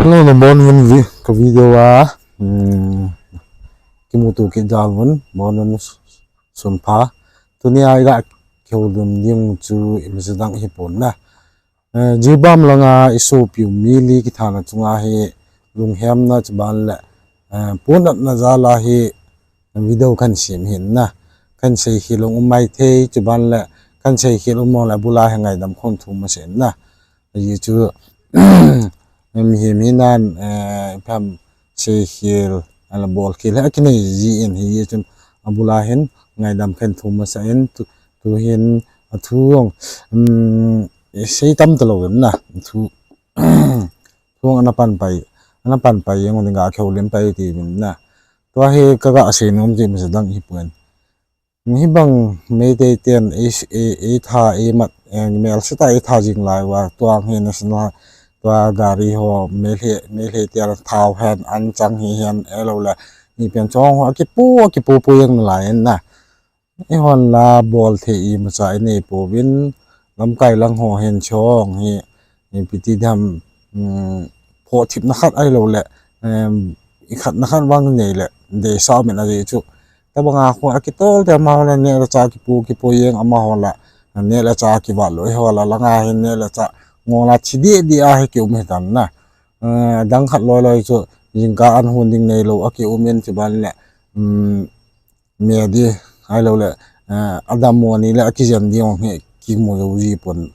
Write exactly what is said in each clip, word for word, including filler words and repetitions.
Hello, nabonun vi-, ka video a, um, kimuto kit jal un, bonun sunpha. Tunia iga kihoulim ding chu imacha dang hipon na. Eh, Jiribam langa isopiu mi li kithana chunga hi lunghemna chuban le, eh, ponatna jal a hi video kahin sem hin na. Kahin seikhel um maithei chuban le, kahin seikhel um le abul a hi ngaidam kahin thum masa in na. Ajeh chu, mihem hinan, eh, ipi ham seikhel, ala bolkhel hi akinei jin hi, ajeh chun abul a hin ngaidam kahin thum masa in tu, tuhin athu jong, um, sei tam talou in na, thu, thu jong ana pan pai, ana pan pai jeng un ga kihoulim pai tiuvin na. Tua hi kaga seinom chu imacha dang hipon. Hibang Meitei ten ei, ei, eitha, eimat, eh, melse tah a eitha jing lai uva, tua hi national, tua gari ho, Meitei, Meitei ten thao hen, an chang hihen, ahilou le, ipi ham chong ho, akipu, akipu pu jeng nalai in na. Eihon la bol thei imacha inei pouvin, lamkai lang ho hin chong hi, ipi ti ding ham, um, phohthipna khat ahilou le, um, ikhatna khat vang nei le, deisah um in ajeh chu. Tabanga khu akitol te amaho la neh le chah kipu, kipu jeng amaho la, neh le chah kivat lou, eiho la langa hin neh le chah ngol a thi deh deh a hi kium hitan na. Eh, adang khat loi loi chu, jingkah an hon ding neilou, akium in chuban le, um, me di, ahilou le, eh, adammo ni le akijen ding jong hi kimu lou jipon.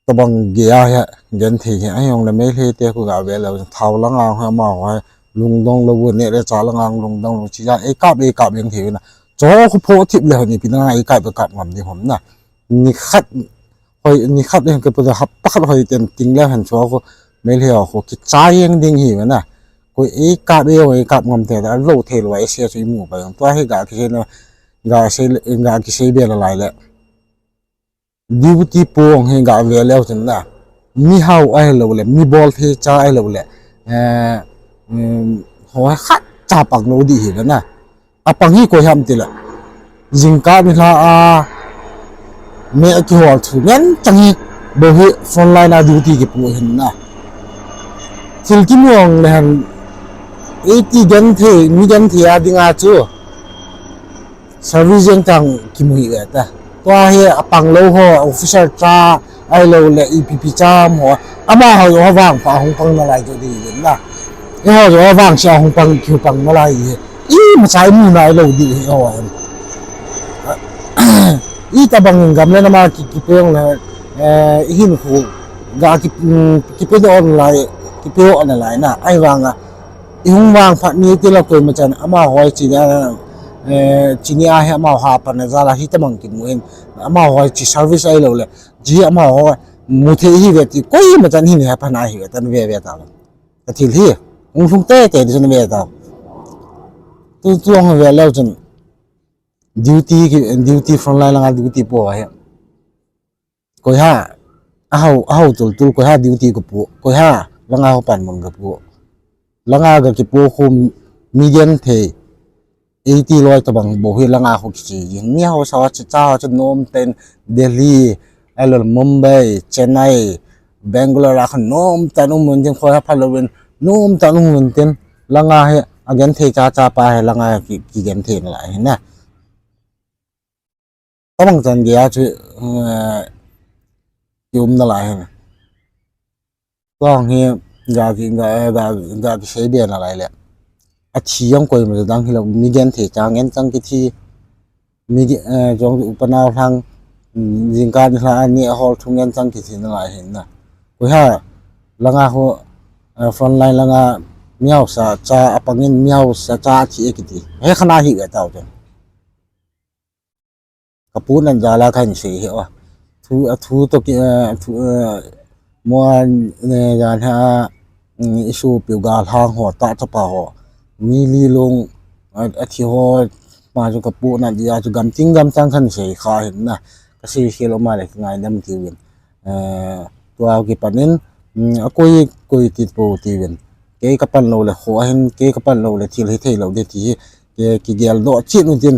Tabang gei a hi, genthei hi, ahijongle Meitei te khu ga ve leu, thao langa hi amaho hi, lungdong lou, neh le chah langa lungdong lou, chija, eikap, eikap jeng thei na. Chu khu phohthip le hon ipi na, eikap, eikap ngam ding ham na. Nikhat, hoi, nikhat le hon kipu hapta khat hoi ten ting le hon chu khu, Meitei ho khu, kicha jeng ding hi na. Koi eikap, ei, eikap ngam thei da, lou thei lou, eise chu imu pai jong. Tua hi ga kisei na, ga sei, ga kisei be nalai le. Duty pu jong hi ga ve leu chun na. Mihao ahilou le, mi bolthei cha ahilou le. Eh, um, ho khat cha pang lou ding hi na. Apang hi koi ham tile. Jingkah nilhah a, me akihol thu ngen chang hi, bou hi frontline a duty kipu hin na. Thil kimu jong le hen, eiti genthei, mi genthei a dinga chu. Service jeng tang kimu hi ve ta. Tua hi apang lou ho, officer cha, ahilou le E P P cha mo, amaho jong avangpha hung pang nalai chu ding hin na. Eiho jong avangse a hung pang, kihung pang nalai hi. Imacha imu nailou ding hi eiho hin. Itobang in gam le nam a ki, kipe jong le, eh, ihinkho ga ki, um, kipe doh nalai, kipe doh nalai na. Ahivanga, ihung vangphat ni tile koima chan, amaho hi chini a, eh, chini a hi amaho hapanna jal a hitobang kimu hin, amaho hi chi service ahilou le, chi amaho mu thei hi ve ti, koima chan hin hepha na hi ve tan ve ve ta. Ka thil hi, hung lhung teitei di chun ve ta. Tu, tu hung ve leu chun, duty ki, duty frontline langa duty pu hi. Koi ham, ahao, ahao tul tul, koi ham duty kapu, koi ham, langa ho panmun kapu. Langa ga kipu khu mi genthei, eiti loi tobang bou hi langa khu kiche. Mihao sao a chu cha ho chu nomtah in Delhi, ahilou le Mumbai, Chennai, Bangalore a khu nomtah in um un tin, khoi ha phalou in, nomtah in um un tin, langa hi, agenthei cha cha pa hi langa ki, kigenthei nalai hi na. Tabang chan gei a chu, eh, kium nalai hi na. Tua hi, ga ki, ga, ga, ga kisei be nalai le. Athi jong koima dang hilou, mi genthei cha ngen chang kithi. Mi ge-, eh, jong upa nao lhang, mm, jingkah nilhah a neh ahol thu ngen chang kithi nalai hi na. Koi ham, langa ho, eh, frontline langa mihaosa cha apang in mihaosa cha athi e kiti. He khat na hi ve tau te. Ka ponat jal a kahin sei hi o. Thu, athu toh ki, eh, thu, eh, mo a, eh, jan ha, mm, isopiu galhang ho, tah chapa ho. Mi li long, a, athi ho, ma chu ka ponat jeh a chu gam ting gam chang kahin sei kha hin na. Ka seikhel um a le kingaidam tiuvin. Eh, tua kipan in, mm, akoi, koi ti po tiuvin. Kei ka pan lou le kho ahin, kei ka pan lou le thil hithei lou ding ti hi, kei kigel doh chet un tin,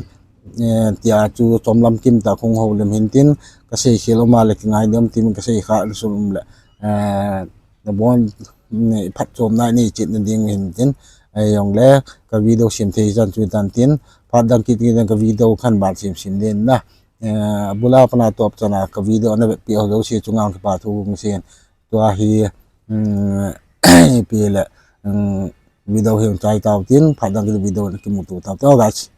eh, tia chu chomlam kim tah kong houlim hin tin, ka seikhel um a le kingaidam tin, ka sei kha in sun um le, eh, nabon, mm, phatchomna nei chetna ding hin tin, ahijongle ka video sem thei chan chu tan tin, phat dang kit kit ka video khanban sem sem den na. Eh, abula pat a top chan a ka video ana vetpi ho jouse chunga kipathu kong sei in. Tua hi, mm, ipi le, mm, video hi hung chai tau tin, phat dang kit video na kimuto tau te, guys.